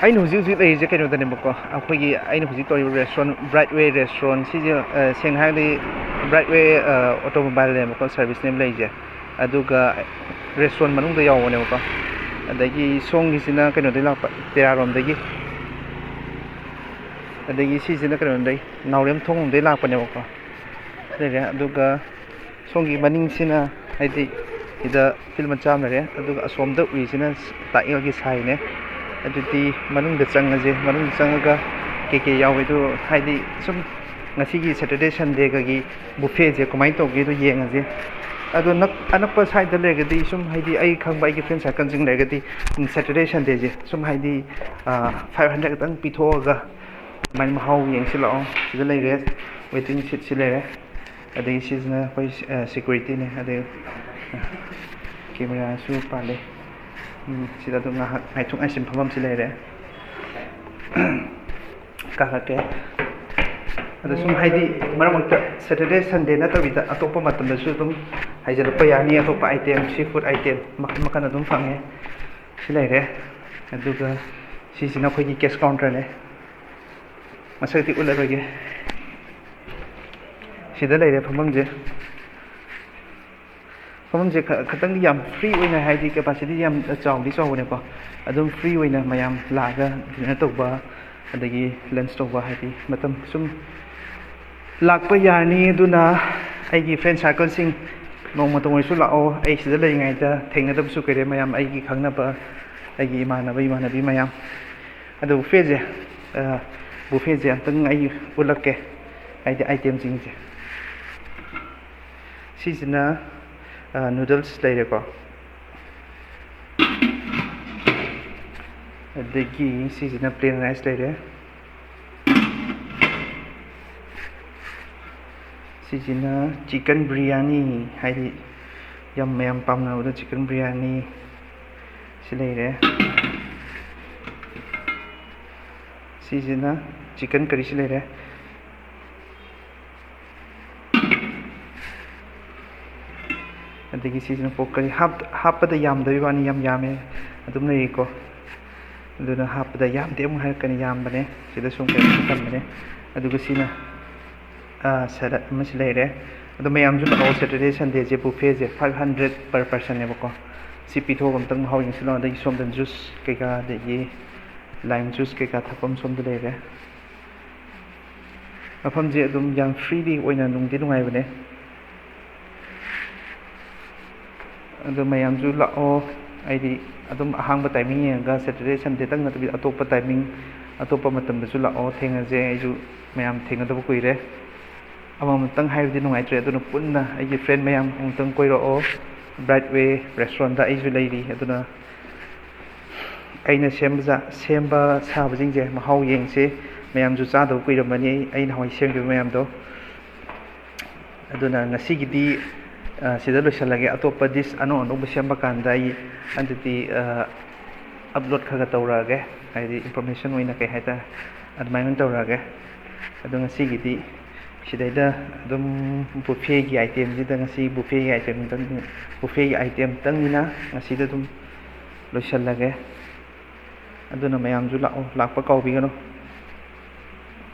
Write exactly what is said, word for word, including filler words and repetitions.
ꯑꯩꯅ ꯍꯧꯖꯤꯛ ꯍꯧꯖꯤꯛ ꯂꯩꯔꯤꯁꯦ ꯀꯩꯅꯣꯗꯅꯦꯕꯀꯣ, ꯑꯩꯈꯣꯏꯒꯤ, ꯑꯩꯅ ꯍꯧꯖꯤꯛ ꯇꯧꯔꯤꯕ restaurant, Brightway restaurant ꯁꯤꯁꯦ, ꯑ, ꯁꯦꯡꯅ ꯍꯥꯏꯔꯒꯗꯤ Brightway, ꯑ, automobileꯅꯦꯕꯀꯣ, serviceꯅꯦꯕ ꯂꯩꯔꯤꯁꯦ꯫ ꯑꯗꯨꯒ restaurant ꯃꯅꯨꯡꯗ ꯌꯥꯎꯕꯅꯦꯕꯀꯣ꯫ ꯑꯗꯒꯤ ꯁꯣꯝꯒꯤꯁꯤꯅ ꯀꯩꯅꯣꯗꯒꯤ ꯂꯥꯛꯄ, ꯇꯦꯔꯥꯔꯣꯝꯗꯒꯤ꯫ ꯑꯗꯒꯤ ꯁꯤꯁꯤꯅ ꯀꯩꯅꯣꯗꯒꯤ, ꯅꯥꯎꯔꯦꯝ ꯊꯣꯡꯂꯣꯝꯗꯒꯤ ꯂꯥꯛꯄꯅꯦꯕꯀꯣ꯫ ꯂꯩꯔꯦ꯫ ꯑꯗꯨꯒ ꯁꯣꯝꯒꯤ ꯃꯅꯤꯡꯁꯤꯅ, ꯍꯥꯏꯗꯤ, ꯁꯤꯗ field ꯃꯆꯥ ꯑꯃ ꯂꯩꯔꯦ, ꯑꯗꯨꯒ ꯑꯁꯣꯝꯗ ꯎꯔꯤꯁꯤꯅ ꯇꯥꯛꯌꯦꯜꯒꯤ ꯁꯥꯏꯅꯦ꯫ ꯑꯗꯨꯗꯤ ꯃꯅꯨꯡꯗ ꯆꯪꯉꯁꯦ, ꯃꯅꯨꯡꯗ ꯆꯪꯉꯒ ꯀꯩꯀꯩ ꯌꯥꯎꯋꯦꯗꯣ, ꯍꯥꯏꯗꯤ, ꯁꯨꯝ ꯉꯁꯤꯒꯤ Saturday Sundayꯒꯒꯤ buffetꯁꯦ ꯀꯃꯥꯏꯅ ꯇꯧꯒꯦꯗꯣ ꯌꯦꯡꯉꯁꯦ꯫ ꯑꯗꯣ ꯅꯛ-, ꯑꯅꯛꯄ ꯁ꯭ꯋꯥꯏꯗ ꯂꯩꯔꯒꯗꯤ, ꯁꯨꯝ, ꯍꯥꯏꯗꯤ, ꯑꯩ ꯈꯪꯕ ꯑꯩꯒꯤ friend circleꯁꯤꯡ ꯂꯩꯔꯒꯗꯤ, ꯎꯝ, Saturday Sundayꯁꯦ ꯁꯨꯝ, ꯍꯥꯏꯗꯤ, ꯑꯥ, five hundred ꯈꯛꯇꯪ ꯄꯤꯊꯣꯛꯑꯒ ꯑꯗꯨꯃꯥꯏꯅ ꯃꯍꯥꯎ ꯌꯦꯡꯁꯤ ꯂꯥꯛꯑꯣ꯫ ꯁꯤꯗ ꯂꯩꯔꯦ, waiting seatꯁꯤ ꯂꯩꯔꯦ꯫ ꯑꯗꯒꯤ ꯁꯤꯁꯤꯅ ꯑꯩꯈꯣꯏ, ꯑ, securityꯅꯦ꯫ ꯑꯗꯩ, ꯑ, cameraꯁꯨ ꯄꯥꯜꯂꯦ꯫ ꯎꯝ, ꯁꯤꯗ ꯑꯗꯨꯝ ꯉꯥꯏꯍꯥꯛ ꯉꯥꯏꯊꯣꯛ ꯉꯥꯏꯁꯤꯟ ꯐꯝꯐꯝꯁꯤ ꯂꯩꯔꯦ꯫ ꯀꯥꯈꯠꯀꯦ꯫ ꯑꯗꯣ ꯁꯨꯝ, ꯍꯥꯏꯗꯤ, ꯃꯔꯛ ꯃꯔꯛꯇ Saturday Sunday ꯅꯠꯇꯕꯤꯗ ꯑꯇꯣꯞꯄ ꯃꯇꯝꯗꯁꯨ ꯑꯗꯨꯝ ꯍꯥꯏꯖꯤꯜꯂꯛꯄ ꯌꯥꯅꯤ꯫ ꯑꯇꯣꯞꯄ item, seafood item ꯃꯈꯜ ꯃꯈꯜ ꯑꯗꯨꯝ ꯐꯪꯉꯦ꯫ ꯁꯤ ꯂꯩꯔꯦ꯫ ꯑꯗꯨꯒ ꯁꯤꯁꯤꯅ ꯑꯩꯈꯣꯏꯒꯤ cash counterꯅꯦ꯫ ꯃꯁꯛꯇꯤ ꯎꯠꯂꯔꯣꯏꯒꯦ꯫ ꯁꯤꯗ ꯂꯩꯔꯦ ꯐꯝꯐꯝꯁꯦ꯫ ꯐꯝꯐꯝꯁꯦ ꯈ-, ꯈꯇꯪꯗꯤ ꯌꯥꯝ free ꯑꯣꯏꯅ, ꯍꯥꯏꯗꯤ, capacity ꯌꯥꯝ ꯆꯥꯎꯗꯤ ꯆꯥꯎꯕꯅꯦꯀꯣ꯫ ꯑꯗꯨꯝ free ꯑꯣꯏꯅ ꯃꯌꯥꯝ ꯂꯥꯛꯑꯒ dinner ꯇꯧꯕ, ꯑꯗꯒꯤ lunch ꯇꯧꯕ, ꯍꯥꯏꯗꯤ, ꯃꯇꯝ ꯁꯨꯝ ꯂꯥꯛꯄ ꯌꯥꯔꯅꯤ꯫ ꯑꯗꯨꯅ ꯑꯩꯒꯤ friend circleꯁꯤꯡ ꯅꯣꯡꯃꯇ ꯑꯣꯏꯔꯁꯨ ꯂꯥꯛꯑꯣ꯫ ꯑꯩ ꯁꯤꯗ ꯂꯩꯔꯤꯉꯩꯗ ꯊꯦꯡꯅꯗꯕꯁꯨ ꯀꯨꯏꯔꯦ ꯃꯌꯥꯝ, ꯑꯩꯒꯤ ꯈꯪꯅꯕ, ꯑꯩꯒꯤ ꯏꯃꯥꯟꯅꯕ, ꯏꯃꯥꯟꯅꯕꯤ ꯃꯌꯥꯝ꯫ ꯑꯗꯣ buffetꯁꯦ, ꯑ, buffetꯁꯦ ꯑꯝꯇꯪ ꯑꯩ ꯎꯠꯂꯛꯀꯦ, ꯍꯥꯏꯗꯤ, itemꯁꯤꯡꯁꯦ꯫ ꯁꯤꯁꯤꯅ, ꯑ, noodles ꯂꯩꯔꯦꯀꯣ, ꯑꯗꯒꯤ ꯁꯤꯁꯤꯅ plain rice ꯂꯩꯔꯦ꯫ ꯁꯤꯁꯤꯅ chicken biryani, ꯍꯥꯏꯗꯤ, ꯌꯥꯝ ꯃꯌꯥꯝ ꯄꯥꯝꯅꯕꯗꯣ chicken biryani꯫ ꯁꯤ ꯂꯩꯔꯦ꯫ ꯁꯤꯁꯤꯅ chicken curry ꯁꯤ ꯂꯩꯔꯦ꯫ ꯑꯗꯒꯤ ꯁꯤꯁꯤꯅ pork curry꯫ ꯍꯥꯞ-, ꯍꯥꯞꯄꯗ ꯌꯥꯝꯗꯕꯩ ꯋꯥꯅꯤ, ꯌꯥꯝ ꯌꯥꯝꯃꯦ꯫ ꯑꯗꯨꯝ ꯂꯩꯔꯤꯀꯣ꯫ ꯑꯗꯨꯅ ꯍꯥꯞꯄꯗ ꯌꯥꯝꯗꯦ ꯑꯃꯨꯛ ꯍꯥꯏꯔꯛꯀꯅꯤ, ꯌꯥꯝꯕꯅꯦ꯫ ꯁꯤꯗ ꯁꯨꯝ ꯀꯩꯅꯣ ꯊꯝꯕꯅꯦ꯫ ꯑꯗꯨꯒ ꯁꯤꯅ ꯁꯦꯂꯠ ꯑꯃꯁꯨ ꯂꯩꯔꯦ꯫ ꯑꯗꯣ ꯃꯌꯥꯝꯁꯨ ꯂꯥꯛꯑꯣ, ꯁꯦꯇꯔꯗꯦ ꯁꯟꯗꯦꯁꯦ ꯕꯨꯐꯦꯁꯦ five hundred per personꯅꯦꯕꯀꯣ꯫ ꯁꯤ ꯄꯤꯊꯣꯛꯑꯒ ꯑꯝꯇꯪ ꯃꯍꯥꯎ ꯌꯦꯡꯁꯤꯜꯂꯣ꯫ ꯑꯗꯒꯤ ꯁꯣꯝꯗ ꯖꯨꯁ ꯀꯩꯀꯥ, ꯑꯗꯒꯤ ꯂꯥꯏꯝ ꯖꯨꯁ ꯀꯩꯀꯥ ꯊꯛꯐꯝ ꯁꯣꯝꯗ ꯂꯩꯔꯦ꯫ ꯃꯐꯝꯁꯦ ꯑꯗꯨꯝ ꯌꯥꯝ ꯐ꯭ꯔꯤꯂꯤ ꯑꯣꯏꯅ ꯅꯨꯡꯗꯤ ꯅꯨꯡꯉꯥꯏꯕꯅꯦ꯫ ꯑꯗꯣ ꯃꯌꯥꯝꯁꯨ ꯂꯥꯛꯑꯣ꯫ ꯑꯩꯗꯤ ꯑꯗꯨꯝ ꯑꯍꯥꯡꯕ ꯇꯥꯏꯃꯤꯡ ꯌꯦꯡꯉꯒ ꯁꯦꯇꯔꯗꯦ ꯁꯟꯗꯦꯇꯪ ꯅꯠꯇꯕꯤꯗ ꯑꯇꯣꯞꯄ ꯇꯥꯏꯃꯤꯡ, ꯑꯇꯣꯞꯄ ꯃꯇꯝꯗꯁꯨ ꯂꯥꯛꯑꯣ, ꯊꯦꯡꯅꯁꯦ꯫ ꯑꯩꯁꯨ ꯃꯌꯥꯝ ꯊꯦꯡꯅꯗꯕ ꯀꯨꯏꯔꯦ꯫ ꯑꯃꯃꯝꯇꯪ ꯍꯥꯏꯕꯗꯤ ꯅꯨꯡꯉꯥꯏꯇ꯭ꯔꯦ꯫ ꯑꯗꯨꯅ ꯄꯨꯟꯅ ꯑꯩꯒꯤ ꯐ꯭ꯔꯦꯟ ꯃꯌꯥꯝ ꯑꯃꯨꯛꯇꯪ ꯀꯣꯏꯔꯛꯑꯣ꯫ ꯕ꯭ꯔꯥꯏꯠ ꯋꯦ ꯔꯦꯁꯇꯨꯔꯦꯟꯗ ꯑꯩꯁꯨ ꯂꯩꯔꯤ꯫ ꯑꯗꯨꯅ ꯑꯩꯅ ꯁꯦꯝꯕ ꯖꯥ-, ꯁꯦꯝꯕ ꯁꯥꯕꯁꯤꯡꯁꯦ ꯃꯍꯥꯎ ꯌꯦꯡꯁꯦ꯫ ꯃꯌꯥꯝꯁꯨ ꯆꯥꯗꯕ ꯀꯨꯏꯔꯝꯃꯅꯤ ꯑꯩ, ꯑꯩ ꯅꯍꯥꯟꯋꯥꯏ ꯁꯦꯝꯈꯤꯕ ꯃꯌꯥꯝꯗꯣ꯫ ꯑꯗꯨꯅ ꯉꯁꯤꯒꯤꯗꯤ, ꯑ, ꯁꯤꯗ ꯂꯣꯏꯁꯤꯜꯂꯒꯦ꯫ ꯑꯇꯣꯞꯄ ꯗꯤꯁ ꯑꯅꯧ ꯑꯅꯧꯕ ꯁꯦꯝꯕ ꯀꯥꯟꯗ ꯑꯩ ꯑꯗꯨꯗꯤ, ꯑ, ꯑꯞꯂꯣꯗ ꯈꯔ ꯈꯔ ꯇꯧꯔꯛꯑꯒꯦ꯫ ꯍꯥꯏꯗꯤ ꯏꯟꯐꯣꯔꯃꯦꯁꯟ ꯑꯣꯏꯅ ꯀꯩ ꯍꯥꯏꯇꯥꯔꯦ, ꯑꯗꯨꯃꯥꯏꯅ ꯑꯣꯏꯅ ꯇꯧꯔꯛꯑꯒꯦ꯫ ꯑꯗꯣ ꯉꯁꯤꯒꯤꯗꯤ ꯁꯤꯗꯩꯗ ꯑꯗꯨꯝ ꯕꯨꯐꯦꯒꯤ ꯑꯥꯏꯇꯦꯝꯁꯤꯗ, ꯉꯁꯤ ꯕꯨꯐꯦꯒꯤ ꯑꯥꯏꯇꯦꯝꯗꯪ, ꯕꯨꯐꯦꯒꯤ ꯑꯥꯏꯇꯦꯝꯇꯪꯅꯤꯅ ꯉꯁꯤꯗ ꯑꯗꯨꯝ ꯂꯣꯏꯁꯤꯜꯂꯒꯦ꯫ ꯑꯗꯨꯅ ꯃꯌꯥꯝꯁꯨ ꯂꯥꯛꯑꯣ, ꯂꯥꯛꯄ ꯀꯥꯎꯕꯤꯒꯅꯨ꯫